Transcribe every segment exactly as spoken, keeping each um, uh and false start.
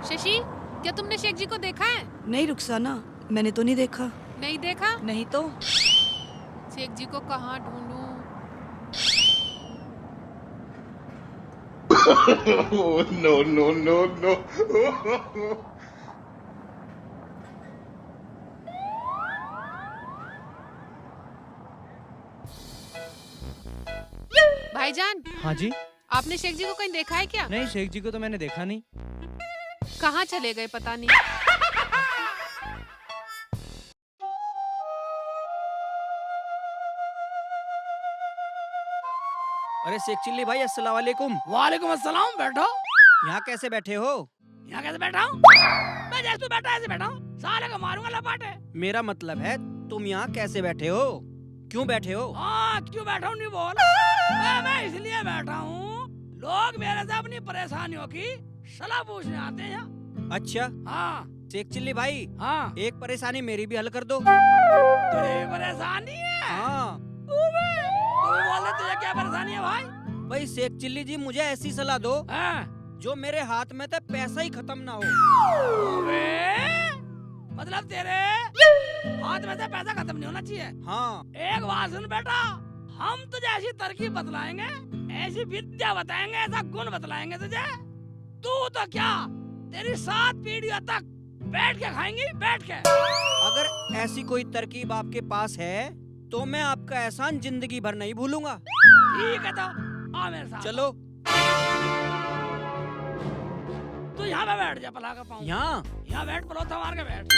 शशि, क्या तुमने शेख जी को देखा है? नहीं रुखसाना, मैंने तो नहीं देखा। नहीं देखा? नहीं तो। शेख जी को कहाँ ढूंढूं? Oh, no, no, no, no। भाईजान। हाँ जी। आपने शेख जी को कहीं देखा है क्या? नहीं, शेख जी को तो मैंने देखा नहीं। कहाँ चले गए पता नहीं। अरे शेख चिल्ली भाई, अस्सलाम वालेकुम। वालेकुम अस्सलाम, बैठो। यहाँ कैसे बैठे हो? यहाँ कैसे बैठा हूँ? मैं जैसे तू बैठा ऐसे बैठा हूँ। साले को मारूंगा लपाटे। मेरा मतलब है, तुम यहाँ कैसे बैठे हो? क्यों बैठे हो? हाँ, क्यों बैठा हूँ नहीं बोल। मैं, मैं इसलिए बैठा हूँ, लोग मेरे से अपनी परेशानियों की सलाह पूछने आते हैं यहाँ। अच्छा। हाँ। शेख चिल्ली भाई, हाँ। एक परेशानी मेरी भी हल कर दो। तेरी भी परेशानी है? हाँ। तू भी, तू भी बोल दे, तुझे क्या परेशानी है भाई? भाई शेख चिल्ली जी, मुझे ऐसी सलाह दो, हाँ। जो मेरे हाथ में तो पैसा ही खत्म ना हो। अबे, मतलब तेरे हाथ में से पैसा खत्म नहीं होना चाहिए। हाँ। एक बात सुन बेटा, हम तुझे ऐसी तरकीब बतलाएंगे, ऐसी विद्या बताएंगे, ऐसा गुण बतलाएंगे तुझे, तू तो क्या, तेरी सात पीढ़ियों तक बैठ के खाएंगी, बैठ के। अगर ऐसी कोई तरकीब आपके पास है तो मैं आपका एहसान जिंदगी भर नहीं भूलूंगा। ठीक है, तो आ मेरे साथ। चलो। तू यहाँ पे बैठ जा, पला के पाऊँ। यहाँ? यहाँ बैठ, पलोथा मार के बैठ।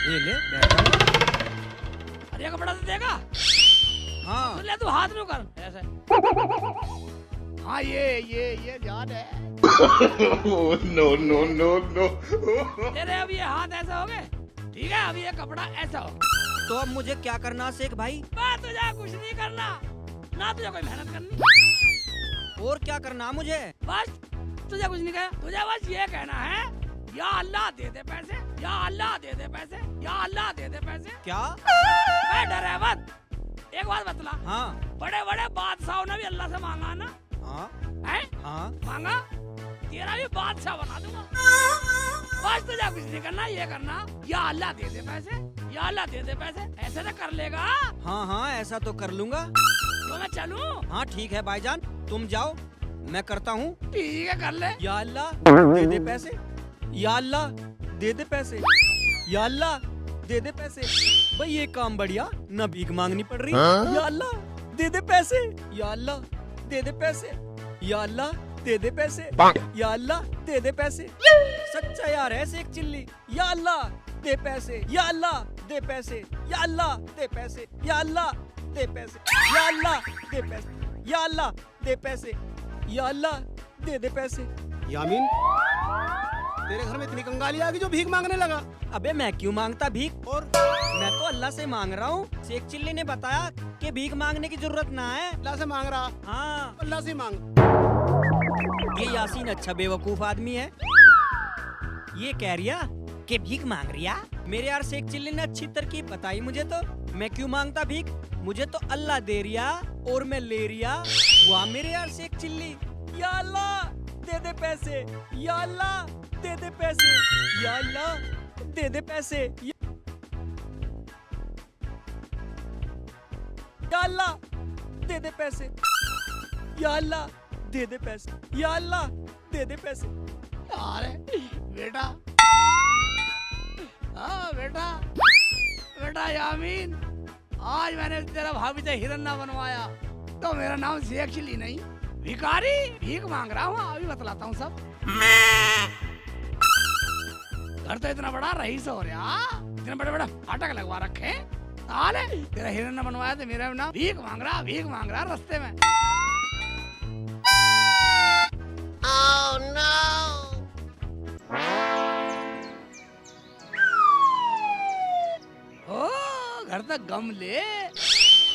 ये ले, बैठ। अरे, ये कपड़ा तो देगा? हाँ। तो ले, तू हाथ न्यू कर, ऐसे। हाँ, ये, ये, ये जान है। Oh, no, no, no, no। तेरे अब ये हाथ ऐसे हो गए, ठीक है, अब ये कपड़ा ऐसा हो। तो अब मुझे क्या करना शेख भाई? बस तुझे कुछ नहीं करना, ना तुझे कोई मेहनत करनी। और क्या करना मुझे? बस तुझे कुछ नहीं कहना, तुझे बस ये कहना है, या अल्लाह दे दे पैसे, या अल्लाह दे दे पैसे, या अल्लाह दे दे पैसे। क्या? बे, डरे मत। एक बात बतला। हाँ। बड़े बड़े बादशाहों ने भी अल्लाह से मांगा ना? हाँ। हैं? हाँ। मांगा? तेरा भी बादशाह बना दूंगा। बस तुझे कुछ नहीं करना, ये करना, या अल्लाह दे दे पैसे, या अल्लाह दे दे पैसे, ऐसे तो कर लेगा। हाँ, हाँ, ऐसा तो कर लूंगा। तो मैं चलूं? हाँ, ठीक है भाईजान, तुम जाओ, मैं करता हूँ। ठीक है, कर ले। या अल्लाह, दे दे पैसे। या अल्लाह, दे दे पैसे। या अल्लाह, दे दे पैसे। भाई, ये काम बढ़िया, ना भीख मांगनी पड़ रही। हाँ? या अल्लाह, दे दे पैसे। या अल्लाह, दे दे पैसे। या अल्लाह, दे दे पैसे। या अल्लाह, दे दे पैसे। सच्चा यार है शेख चिल्ली। या अल्लाह, दे पैसे। या अल्लाह, दे पैसे। या अल्लाह, दे पैसे। या अल्लाह, दे पैसे। या अल्लाह, दे पैसे। या अल्लाह, दे पैसे। या अल्लाह, दे दे पैसे। यामीन, तेरे घर में इतनी कंगाली आ गई जो भीख मांगने लगा? अबे, मैं क्यों मांगता भीख? और? मैं तो अल्लाह से मांग रहा हूँ। शेख चिल्ली ने बताया कि भीख मांगने की जरूरत ना है। अल्लाह से मांग रहा? हाँ। अल्लाह से मांग। ये यासीन अच्छा बेवकूफ आदमी है। ये कह रिया कि भीख मांग रिया। मेरे यार शेख चिल्ली ने अच्छी तरकीब बताई मुझे तो। मैं क्यों मांगता भीख? मुझे तो अल्लाह दे रिया और मैं ले रिया। वाह मेरे यार शेख चिल्ली। या अल्लाह, दे दे पैसे। या अल्लाह, दे दे पैसे। या अल्लाह, दे दे पैसे। या या अल्लाह, दे दे पैसे। या अल्लाह, दे दे पैसे। या अल्लाह, दे दे पैसे। अरे बेटा, हाँ बेटा, बेटा यामीन, आज मैंने तेरा भाभी से हिरन ना बनवाया तो मेरा नाम शेख चिल्ली नहीं, भिखारी, भीख मांग रहा हूँ। अभी बतलाता हूँ सब। घर तो इतना बड़ा रईस हो रहा, इतने बड़े बड़े फाटक लगवा रखे। साले, तेरा हिरन न बनवाया तो मेरा ना भीख मांग रहा, भीख मांग रहा रास्ते में। Oh no! ओ, घर तक गमले,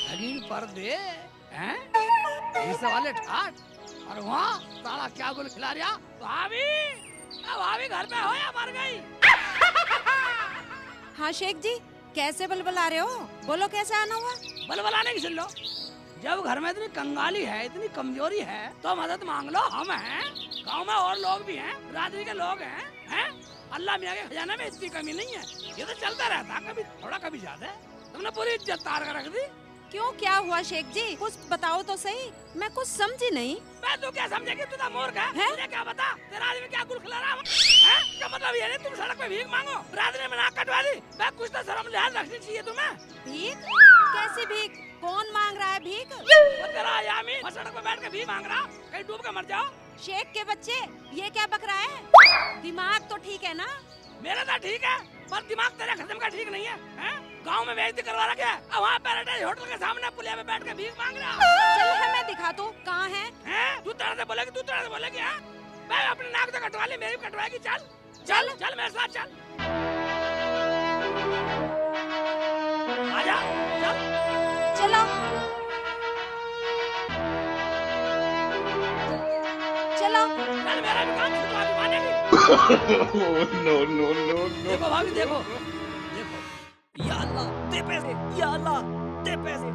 रंगीन पर्दे, हैं? शीशे वाले ठाट। और वहाँ साला क्या गुल खिला रहा? भाभी, ए भाभी, घर पे हो या मर गई? हाँ शेख जी, कैसे बलबला रहे हो? बोलो, कैसे आना हुआ? बलबलाने की सुन लो, जब घर में इतनी कंगाली है, इतनी कमजोरी है, तो मदद मांग लो, हम हैं, गांव में और लोग भी हैं, बिरादरी के लोग हैं, हैं? अल्लाह मियाँ के खजाने में इतनी कमी नहीं है, ये तो चलता रहता, कभी थोड़ा कभी ज्यादा। तुमने पूरी इज्जत तार कर रख दी। क्यों, क्या हुआ शेख जी, कुछ बताओ तो सही, मैं कुछ समझी नहीं। बे, तू क्या समझेगी, तू तो मूर्ख है। हैं? तुझे क्या पता तेरा आदमी क्या गुल खिला रहा है? हैं? इसका मतलब ये नहीं तुम सड़क पे भीख मांगो, रात में नाक कटवा दी। बे, कुछ तो शर्म लिहाज रखनी चाहिए तुम्हें। भीख? कैसी भीख? कौन मांग रहा है भीख? वो तेरा यामीन, वो सड़क पे बैठ के भीख मांग रहा, कहीं डूब के मर जाओ। शेख के बच्चे, ये क्या बक रहा है? दिमाग तो ठीक है ना? मेरा तो ठीक है, पर दिमाग तेरे खत्म का ठीक नहीं है, हैं? गांव में बेइज्जती करवा रखे है, और वहाँ पैराडाइज होटल के सामने पुलिया पे बैठ के भीख मांग रहा। चल, हमें दिखा तू, कहाँ है? हैं? तू तरह से बोलेगी, तू तरह से बोलेगी, हैं? बे, अपनी नाक तो कटवा ले, मेरी भी कटवाएगी, चल। चल, चल मेरे साथ चल। आजा, चल। चलो। चलो। चल, मेरा भी काम छुटवा दी, मानेगी? Oh, no, no, no, no। देखो भाभी, देखो, देखो। या अल्लाह, दे पैसे, या अल्लाह, दे पैसे।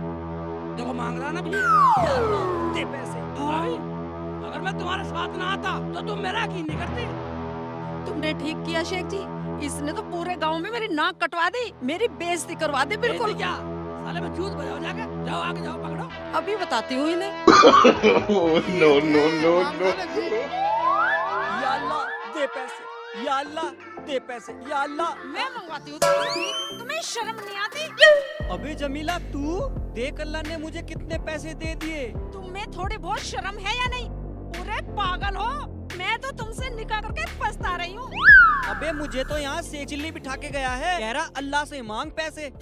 देखो, मांग रहा ना भी। या अल्लाह, दे पैसे। भाभी, अगर मैं तुम्हारे साथ ना आता, तो तुम मेरा यकीन नहीं करती। तुमने ठीक किया शेख जी, इसने तो पूरे गांव में मेरी नाक कटवा दी, मेरी बेइज्जती करवा दी बिल्कुल। बेइज्जती क्या? साले में जूत बजाओ जाके, जाओ आगे जाओ, पकड़ो। अभी बताती हूँ इन्हें। Oh, no, no, no, no। या अल्लाह, दे पैसे, या अल्लाह, दे पैसे, या अल्लाह। मैं मंगवाती हूँ तुमसे भीख, तुम्हें शर्म नहीं आती? अबे जमीला, तू देख, अल्लाह ने मुझे कितने पैसे दे दिए। तुम्हें थोड़ी बहुत शर्म है या नहीं? पूरे पागल हो, मैं तो तुमसे निकाह करके पछता रही हूँ। अबे, मुझे तो यहाँ शेख चिल्ली बिठा के गया है, कह रहा अल्लाह से मांग पैसे,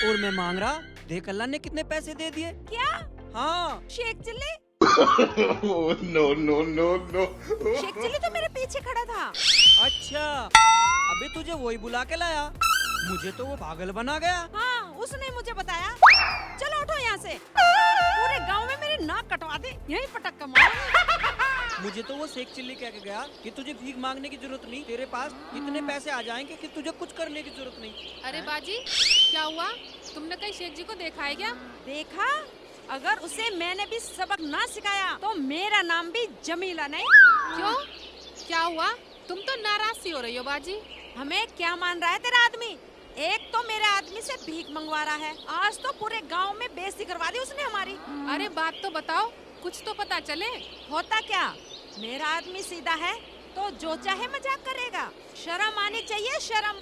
और मैं मांग रहा, देख अल्लाह ने कितने पैसे दे दिए। क्या? हाँ। Sheikh Chilli? Oh, no, no, no, no। Sheikh Chilli तो मेरे पीछे खड़ा था। अच्छा, अबे तुझे वही बुला के लाया, मुझे तो वो पागल बना गया। हाँ, उसने मुझे बताया। चलो उठो यहाँ से, पूरे गांव में मेरी नाक कटवा दे, यहीं पटक के मारूंगी। मुझे तो वो शेख चिल्ली कह के गया कि तुझे भीख मांगने की जरूरत नहीं, तेरे पास इतने पैसे आ जाएंगे कि तुझे कुछ करने की जरूरत नहीं। अरे बाजी, क्या हुआ? तुमने कहीं शेख जी को देखा है क्या? देखा? अगर उसे मैंने भी सबक ना सिखाया तो मेरा नाम भी जमीला नहीं। क्यों, क्या हुआ? तुम तो नाराज सी हो रही हो बाजी। हमें क्या मान रहा है तेरा आदमी? एक तो मेरे आदमी से भीख मंगवा रहा है, आज तो पूरे गांव में बेइज्जती करवा दी उसने हमारी। अरे बात तो बताओ, कुछ तो पता चले। होता क्या, मेरा आदमी सीधा है तो जो चाहे मजाक करेगा। शर्म आनी चाहिए, शर्म।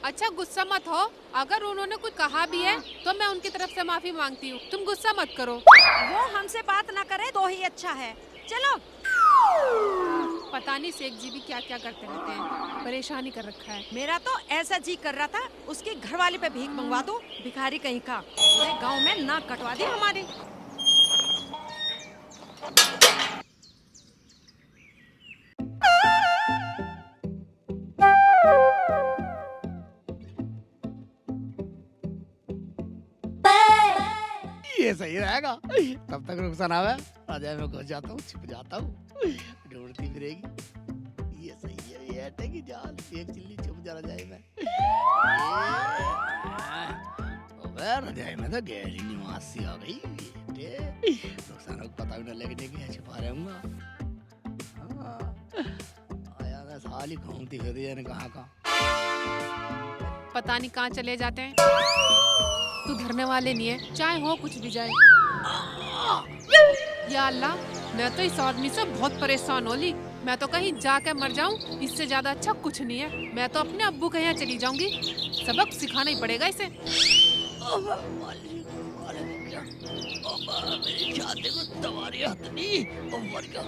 अच्छा गुस्सा मत हो, अगर उन्होंने कुछ कहा भी है तो मैं उनकी तरफ से माफी मांगती हूँ, तुम गुस्सा मत करो। वो हमसे बात ना करे तो ही अच्छा है। चलो। पता नहीं शेख जी भी क्या क्या करते रहते हैं, परेशान ही कर रखा है। मेरा तो ऐसा जी कर रहा था उसकी घरवाली पे भीख मंगवा दूं, भिखारी कहीं का। पूरे गांव में नाक कटवा दी हमारी। ये सही रहेगा। तब तक रुक सा ना मैं रजाई में घुस जाता हूँ, छिप जाता हूँ, ढूंढती फिरेगी। ये सही है, ये हटेगी जाल, शेख चिल्ली छुप जा रजाई में। अबे रजाई में तो गहरी निवास सी आ गई। बेटे, रुक सा ना, पता भी ना लगने की है, छिपा रहूंगा। हाँ। आया ना, साली घूमती फिर रही है ना कहाँ का। पता नहीं कहाँ चले जाते हैं। सुधरने वाले नहीं है, चाहे हो कुछ भी जाए। या अल्लाह, मैं तो इस आदमी से बहुत परेशान हो ली। मैं तो कहीं जाके मर जाऊं, इससे ज्यादा अच्छा कुछ नहीं है। मैं तो अपने अब्बू के यहाँ चली जाऊंगी, सबक सिखाना ही पड़ेगा इसे। अबे मालिक, अरे क्या? अबे मेरी छाती को तुम्हारी हथनी, ओ मर गया।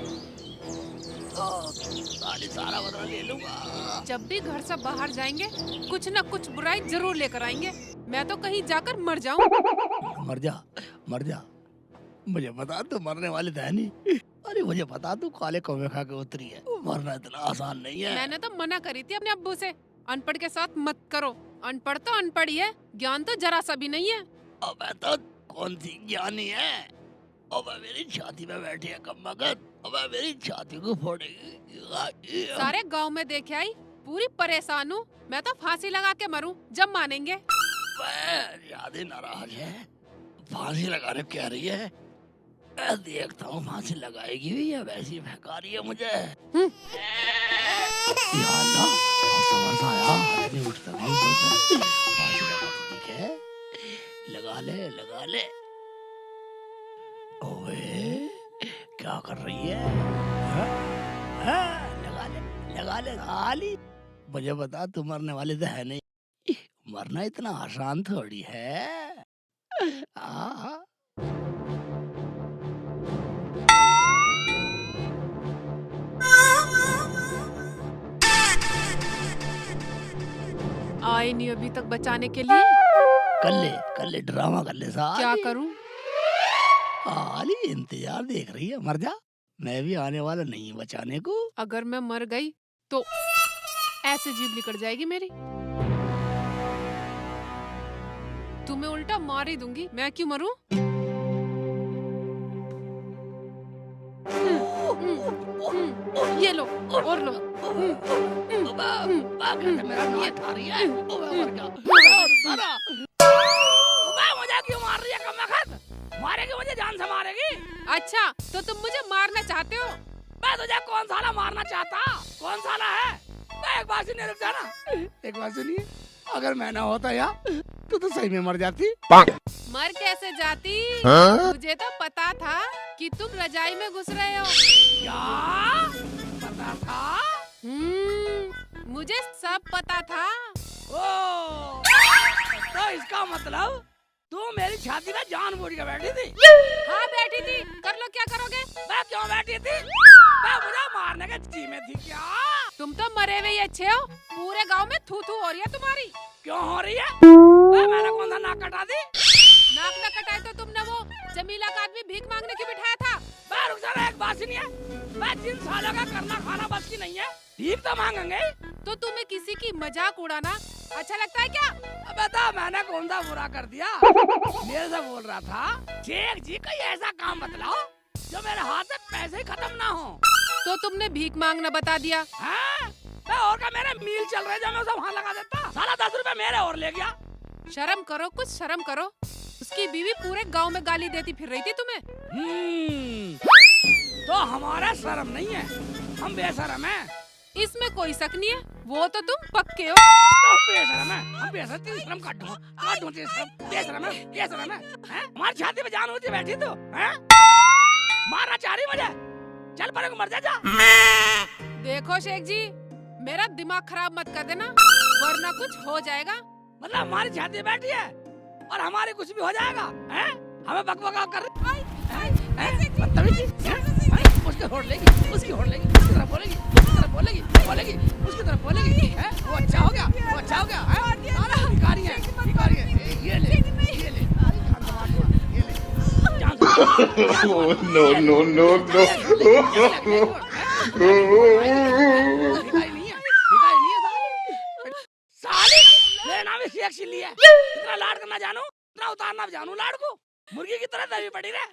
ओ, साली सारा बदला ले लूंगा। जब भी घर से बाहर जाएंगे, कुछ ना कुछ बुराई जरूर लेकर आएंगे। मैं तो कहीं जाकर मर जाऊं। मर जा, मर जा। मुझे पता तू मरने वाली तो है नहीं। अरे मुझे पता तू काले कौवे खा के उतरी है। मरना इतना आसान नहीं है। मैंने तो मना करी थी अपने अब्बू से, अनपढ़ के साथ मत करो। अनपढ़ तो अनपढ़ ही है, ज्ञान तो जरा सा भी नहीं है। अबे तो कौन सी ज्ञानी है? अबे मेरी छाती पे बैठी है कमबख्त, अबे मेरी छाती को फोड़ेगी। सारे गांव में देखे आई, पूरी परेशान हूँ। मैं तो फांसी लगा के मरूं, जब मानेंगे। अबे ज्यादा नाराज है, फांसी लगाने कह रही है। मैं देखता हूँ फांसी लगाएगी भी या वैसे ही फेंका रही है मुझे। हम्म। या अल्लाह, अब समझ आया, हाथ नहीं उठता, नहीं उठता। बाजू लगा तो ठीक है। लगा ले, लगा ले। ओए, क्या कर रही है? हाँ? हाँ, लगा ले, लगा ले, साली। मुझे बता, तू मरने वाली तो है नहीं। मरना इतना आसान थोड़ी है। आहा। आए नहीं अभी तक बचाने के लिए। कर ले, कर ले, ड्रामा कर ले साली। क्या करूं? साली इंतजार देख रही है, मर जा। मैं भी आने वाला नहीं बचाने को। अगर मैं मर गई तो ऐसे जीभ निकल जाएगी मेरी। तुम्हें उल्टा मार ही दूंगी, मैं क्यों मरूं? हम्म, हम्म, हम्म, ये लो, और लो। हम्म, हम्म, हम्म, हम्म, ये खा रही है। हम्म, हम्म, हम्म। अबे, मुझे क्यों मार रही है, कमबख्त? मारेगी मुझे, जान से मारेगी। अच्छा, तो तुम मुझे मारना चाहते हो? मैं तुझे कौन साला मारना चाहता? कौन साला है? मैं एक बात सुनिए, रुक जा ना। एक बात सुनिए, अगर मैं ना होता यार, तू तो सही में मर जाती। मर कैसे जाती? हाँ? मुझे तो पता था कि तुम रजाई में घुस रहे हो। क्या? पता था? हम्म, मुझे सब पता था। ओ, तो इसका मतलब तू मेरी छाती पे जानबूझ के बैठी थी? हाँ, बैठी थी। कर लो, क्या करोगे? मैं क्यों बैठी थी? मैं मुझे मारने के जी में थी क्या? तुम तो मरे हुए ही अच्छे हो। पूरे गांव में थू थू हो रही है तुम्हारी। क्यों हो रही है? मैं, मैंने कौन सा नाक कटा दी? नाक ना कटाए तो तुमने वो जमीला का आदमी भीख मांगने क्यों बिठाया था? मैं, रुक जा, एक बात सुनिए। मैं जिन सालों का करना खाना बस की नहीं है, भीख तो मांगेंगे। तो तुम्हें किसी की मजाक उड़ाना अच्छा लगता है क्या? अबे, तो मैंने कौन सा बुरा कर दिया? मेरे से बोल रहा था, शेख जी, कोई ऐसा काम बतलाओ जो मेरे हाथ से पैसे ही खत्म ना हो। तो तुमने भीख मांगना बता दिया? हाँ? बे, और क्या, मेरे मील चल रहे जो मैं उसे वहां लगा देता। साला दस रुपए मेरे और ले गया। शर्म करो, कुछ शर्म करो। उसकी बीवी पूरे गांव में गाली देती फिर रही थी तुम्हें। हम्म, तो हमारा शर्म नहीं है, हम बेशर्म हैं। इसमें कोई शक नहीं है, वो तो तुम पक्के हो। तो हम बेशर्म हैं, हम बेशर्म, तेरी शर्म काटूं, काटूं तेरी शर्म, बेशर्म है, बेशर्म है, हैं? हमारी छाती पे जान होती बैठी तो, हैं? मारना चाह रही मुझे? चल परे को मर जा, जा। देखो शेख जी, मेरा दिमाग खराब मत कर देना, वरना कुछ हो जाएगा। मतलब हमारी छाती बैठी है और हमारी कुछ भी हो जाएगा, हैं? हमें बकबका कर रही है, हैं? बदतमीजी, हैं? हैं? उसके होठ लेगी, उसकी होठ लेगी, उसकी तरफ बोलेगी, उसकी तरफ बोलेगी, बोलेगी, उसकी तरफ बोलेगी, हैं? वो अच्छा हो गया, वो अच्छा हो गया, हैं? साला भिखारी है, भिखारी है। ये, ये ले, ये ले, जान से मार, ये ले, जान से मार। Oh, no, no, no, no। भिखारी नहीं है, भिखारी नहीं है साली। साली, मेरा नाम ही शेख चिल्ली है। इतना लाड करना जानू, इतना उतारना भी जानू लाड को। मुर्गी की तरह दबी पड़ी रे।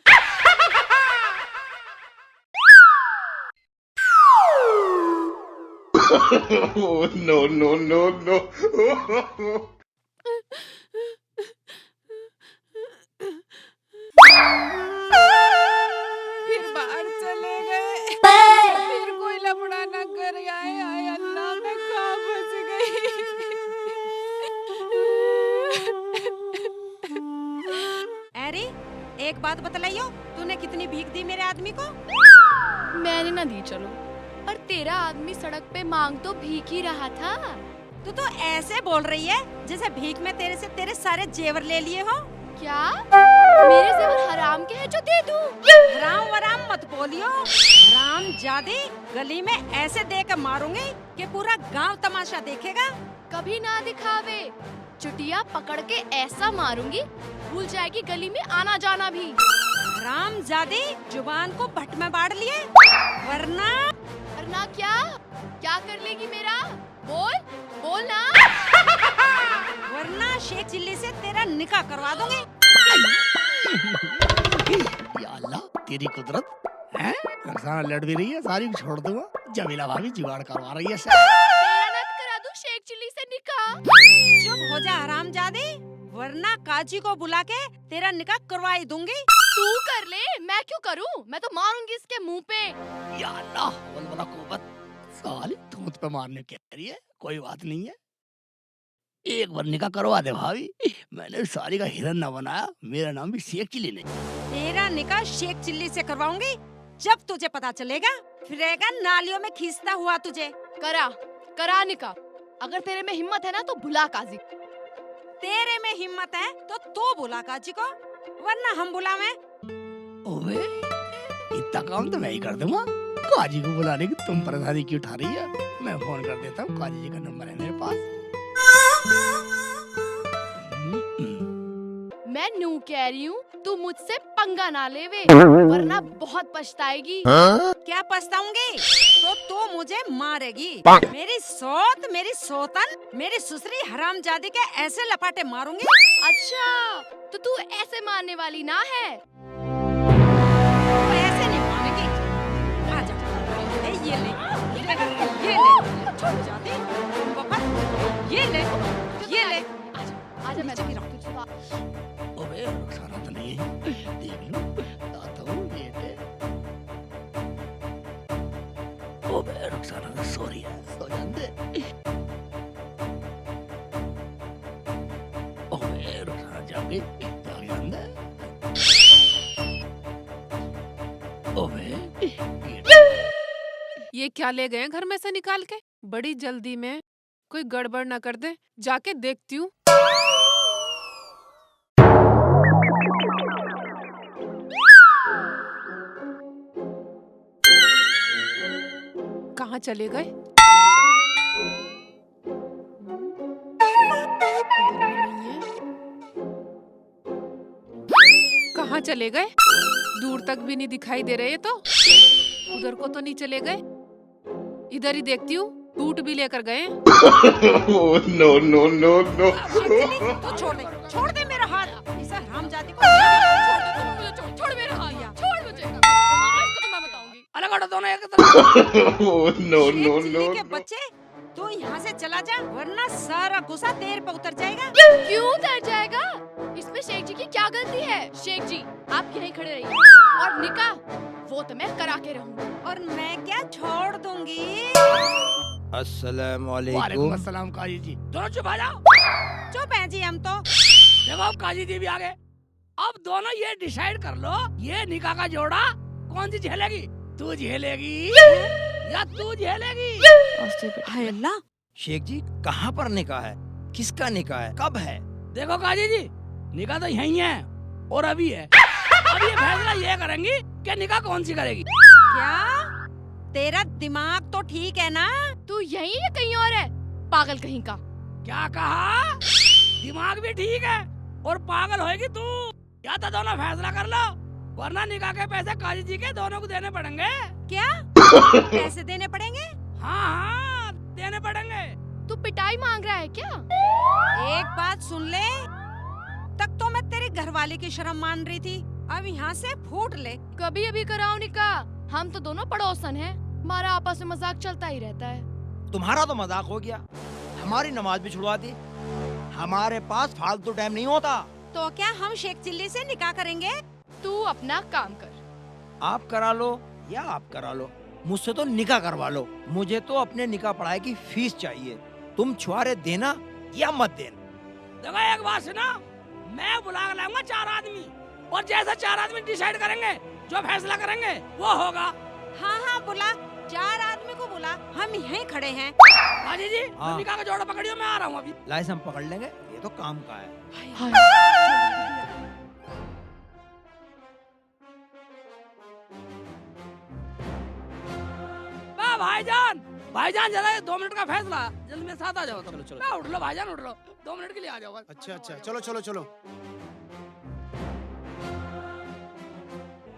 Oh, no, no, no, no। फिर बाहर चले गए, फिर कोई लफड़ा ना कर आए। हाय अल्लाह, मैं कहाँ फंस गई। अरे, एक बात बतलाइयो, तूने कितनी भीख दी मेरे आदमी को? मैंने ना दी, चलो, पर तेरा आदमी सड़क पे मांग तो भीख ही रहा था। तू तो ऐसे बोल रही है जैसे भीख में तेरे से तेरे सारे जेवर ले लिए हो। क्या? मेरे जेवर हराम के हैं जो दे दूं? हराम वराम मत बोलियो। हराम जादी, गली में ऐसे दे के मारूंगी कि पूरा गांव तमाशा देखेगा। कभी ना दिखावे, चुटिया पकड़ के ऐसा मारूंगी, भूल जाएगी गली में आना जाना भी। हराम जादी, जुबान को भट में बाढ़ लिए, वरना। वरना क्या? क्या कर लेगी मेरा? बोल, बोल ना। वरना शेख चिल्ली से तेरा निकाह करवा दूंगी। या अल्लाह, तेरी कुदरत। हैं? रखसाना लड़ भी रही है, सारी को छोड़ दूंगा। जमीला भाभी जुगाड़ करवा रही है। तेरा ना करा दूं शेख चिल्ली से निकाह। चुप हो जा हरामजादी, वरना काजी को बुला के तेरा निकाह करवा ही दूंगी। तू कर ले, मैं क्यों करूं? मैं तो मारूंगी इसके मुंह पे। या अल्लाह, वल वला कुव्वत। साली थूत पे मारने कह रही है, कोई बात नहीं है। एक बार निकाह करवा दे भाभी, मैंने साली का हिरन ना बनाया, मेरा नाम भी शेख चिल्ली नहीं। तेरा निकाह शेख चिल्ली से करवाऊंगी, जब तुझे पता चलेगा, फिरेगा नालियों में खींचता हुआ तुझे। करा, करा निकाह। अगर तेरे में हिम्मत है ना तो बुला काजी। तेरे में हिम्मत है तो तू बुला काजी को, वरना हम बुलावें? ओबे, इतना काम तो मैं ही कर दूंगा। काजी को बुलाने की तुम परेशानी क्यों उठा रही है? मैं फोन कर देता हूँ, काजी जी का नंबर है मेरे पास। मैं नू कह रही हूँ, तू मुझसे पंगा ना लेवे, वरना बहुत पछताएगी। हाँ? क्या पछताऊंगी? तो तू मुझे मारेगी। मेरी सौत, मेरी सौतन, मेरी सुसरी हरामजादी के ऐसे लपाटे मारूंगी। अच्छा, तो तू ऐसे मारने वाली ना है? वो ऐसे नहीं मारेगी। आ जा। ए, ये ले, ये ले, ये ले। छोड़ जाती। बाबा, ये ले, ये ले। आजा, आजा, मैं नीचे गिरा। तुझे तो ओबे, रुखसाना तो नहीं है। देख लूं, आता हूँ, ये ले। ओबे, रुखसाना तो सो रही है, सो जान दे। ओबे, रुखसाना जाग गई, जाग जान दे। ओबे, ये ये क्या ले गए हैं घर में से निकाल के? बड़ी जल्दी में, कोई गड़बड़ ना कर दे, जाके देखती हूँ। कहाँ चले गए? कहाँ चले गए? दूर तक भी नहीं दिखाई दे रहे ये तो। उधर को तो नहीं चले गए? इधर ही देखती हूँ, बूट भी लेकर गए। Oh, no, no, no, no। Anjali, तू छोड़ दे, छोड़ दे मेरा हाथ। इस हरामजादी को छोड़ दे, तू मुझे छोड़, छोड़ मेरा हाथ, छोड़ मुझे। आज तो मैं बताऊंगी। अलग हटो दोनों एक तरफ। Oh, no, Sheikh no, Chilli no, के no। बच्चे, तू यहाँ से चला जा, वरना सारा गुस्सा तेरे पे उतर जाएगा। क्यों उतर जाएगा? इसमें शेख जी की क्या गलती है? शेख जी, आप यहीं खड़े रहिए और निकाह वो तो मैं करा के रहूंगी। और मैं क्या छोड़ दूंगी? अस्सलाम वालेकुम। वालेकुम अस्सलाम काजी जी। दोनों चुप आ जाओ। चुप हैं जी हम तो। देखो अब काजी जी भी आ गए। अब दोनों ये डिसाइड कर लो, ये निकाह का जोड़ा कौन सी झेलेगी? तू झेलेगी या तू झेलेगी? हाय अल्लाह। शेख जी, कहाँ पर निकाह है? किसका निकाह है? कब है? देखो काजी जी, निकाह तो यहीं है और अभी है। अब ये फैसला ये करेंगी कि निकाह कौन सी करेगी। क्या? तेरा दिमाग तो ठीक है ना? तू यहीं है कहीं और है, पागल कहीं का। क्या कहा? दिमाग भी ठीक है और पागल होएगी तू। या तो दोनों फैसला कर लो, वरना निकाह के पैसे काजी जी के दोनों को देने पड़ेंगे। क्या? पैसे देने पड़ेंगे? हाँ, हाँ, देने पड़ेंगे। तू पिटाई मांग रहा है क्या? एक बात सुन ले, तक तो मैं तेरी घरवाली की शर्म मान रही थी, अब यहाँ से फूट ले। कभी अभी कराओ निकाह, हम तो दोनों पड़ोसन हैं, हमारा आपस में मजाक चलता ही रहता है। तुम्हारा तो मजाक हो गया, हमारी नमाज भी छुड़वा दी। हमारे पास फालतू टाइम नहीं होता। तो क्या हम शेख चिल्ली से निकाह करेंगे? तू अपना काम कर। आप करा लो या आप करा लो, मुझसे तो निकाह करवा लो। मुझे तो अपने निकाह पढ़ाई की फीस चाहिए। तुम छुआरे देना या मत देना। देखो एक बात सुना, मैं बुला के लाऊंगा चार आदमी, और जैसा चार आदमी डिसाइड करेंगे, जो फैसला करेंगे, वो होगा। हाँ हाँ बुला, चार आदमी को बुला, हम यहीं खड़े हैं। काजी जी, हाँ। निकाह का जोड़ा पकड़ियो, मैं आ रहा हूँ अभी। लाइसेंस पकड़ लेंगे, ये तो काम का है। हाय। बा भाईजान, भाईजान जरा ये दो मिनट का फैसला, जल्दी मेरे साथ आ जाओ तुम। चलो, चलो। बा उठ लो भाईजान, उठ लो, दो मिनट के लिए आ जाओ बस। अच्छा, अच्छा, चलो, चलो, चलो।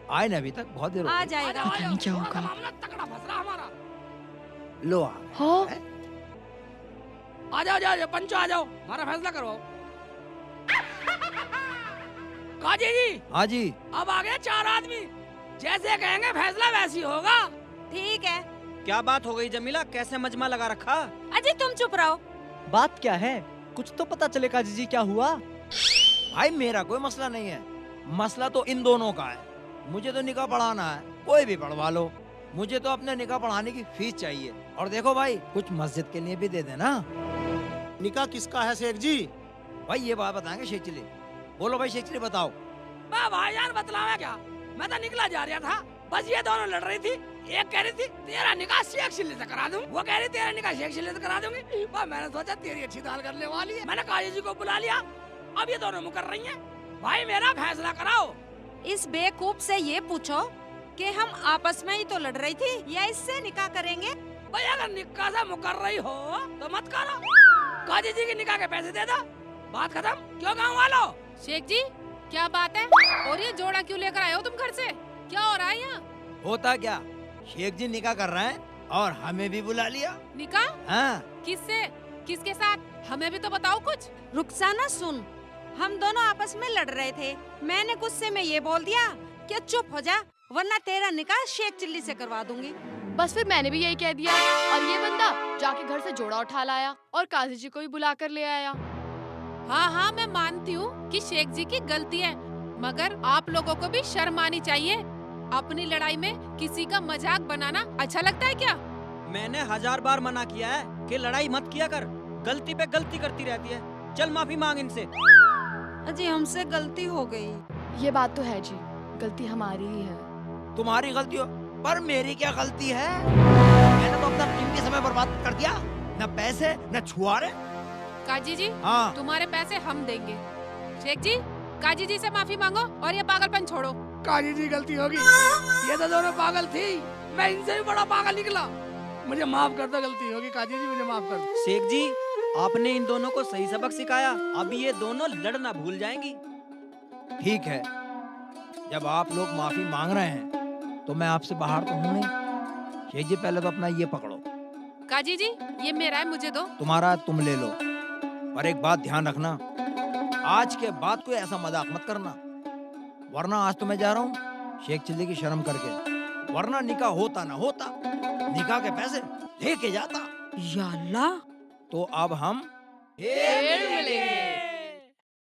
आए ना अभी तक, बहुत देर हो आ गई। जाएगा। आ जाओ, आ जाओ। थोड़ा सा मामला तगड़ा फंस रहा हमारा। लो आ गए। हाँ। हैं? आ जाओ, आ जाओ, आ जाओ, पंचो आ जाओ, हमारा फैसला करवाओ। काजी जी। हाँ जी। अब आ गए चार आदमी, जैसे कहेंगे फैसला वैसे ही होगा। ठीक है। क्या बात हो गई जमीला, कैसे मजमा लगा रखा? अजी तुम चुप रहो। बात क्या है, कुछ तो पता चले काजी जी, क्या हुआ? भाई मेरा कोई मसला नहीं है, मसला तो इन दोनों का है। मुझे तो निकाह पढ़ाना है, कोई भी पढ़वा लो। मुझे तो अपने निकाह पढ़ाने की फीस चाहिए। और देखो भाई, कुछ मस्जिद के लिए भी दे देना। निकाह किसका है शेख जी? भाई, ये बात बताएंगे शेख चिल्ली। बोलो भाई शेख चिल्ली, बताओ। मैं भाईजान बतलावा क्या, मैं तो निकला जा रहा था, बस ये दोनों लड़ रही थी। एक कह रही थी, "तेरा निकाह शेख चिल्ली से करा दूं," वो कह रही, "तेरा निकाह शेख चिल्ली से करा दूंगी।" बस मैंने सोचा, तेरी अच्छी दाल करने वाली है। मैंने काजी जी को बुला लिया, अब ये दोनों मुकर रही हैं। भाई, मेरा फैसला कराओ। इस बेवकूफ से ये पूछो कि हम आपस में ही तो लड़ रही थी, या इससे निकाह करेंगे? भाई, अगर निकाह से मुकर रही हो तो मत करो, काजी जी के निकाह के पैसे दे दो, बात खत्म। क्यों गाँव वालों? शेख जी, क्या बात है? और ये जोड़ा क्यों लेकर आए हो तुम घर से? क्या हो रहा है यहाँ? होता क्या, शेख जी निकाह कर रहे हैं और हमें भी बुला लिया। निकाह? हाँ। किससे? किसके साथ? हमें भी तो बताओ कुछ। रुखसाना, सुन, हम दोनों आपस में लड़ रहे थे, मैंने गुस्से में ये बोल दिया कि चुप हो जा, वरना तेरा निकाह शेख चिल्ली से करवा दूंगी। बस फिर मैंने भी यही कह दिया और ये बंदा जाके घर से जोड़ा उठा लाया और काजी जी को भी बुला कर ले आया। हाँ हाँ, मैं मानती हूँ कि शेख जी की गलती है, मगर आप लोगों को भी शर्म आनी चाहिए। अपनी लड़ाई में किसी का मजाक बनाना अच्छा लगता है क्या? मैंने हजार बार मना किया है कि लड़ाई मत किया कर, गलती पे गलती करती रहती है। चल माफी मांग इनसे। अजी, हमसे गलती हो गई। ये बात तो है जी, गलती हमारी ही है। तुम्हारी गलती हो, पर मेरी क्या गलती है? मैंने तो अपना कीमती समय बर्बाद कर दिया, न पैसे न छुआरे। काजी जी, हाँ। तुम्हारे पैसे हम देंगे। शेख जी, काजी जी से माफी मांगो और ये पागलपन छोड़ो। काजी जी, गलती होगी, ये तो दोनों पागल थी, मैं इनसे भी बड़ा पागल निकला। मुझे माफ कर दो, गलती होगी काजी जी, मुझे माफ कर दो। शेख जी, आपने इन दोनों को सही सबक सिखाया, अब ये दोनों लड़ना भूल जाएंगी। ठीक है, जब आप लोग माफी मांग रहे हैं तो मैं आपसे बाहर तो हूं नहीं। शेख जी, पहले तो अपना ये पकड़ो। काजी जी, ये मेरा है, मुझे दो। तुम्हारा तुम ले लो, पर एक बात ध्यान रखना, आज के बाद कोई ऐसा मजाक मत करना, वरना आज तो मैं जा रहा हूँ शेख चिल्ली की शर्म करके, वरना निकाह होता ना होता, निकाह के पैसे लेके जाता। या अल्लाह। तो अब हम फिर मिलेंगे।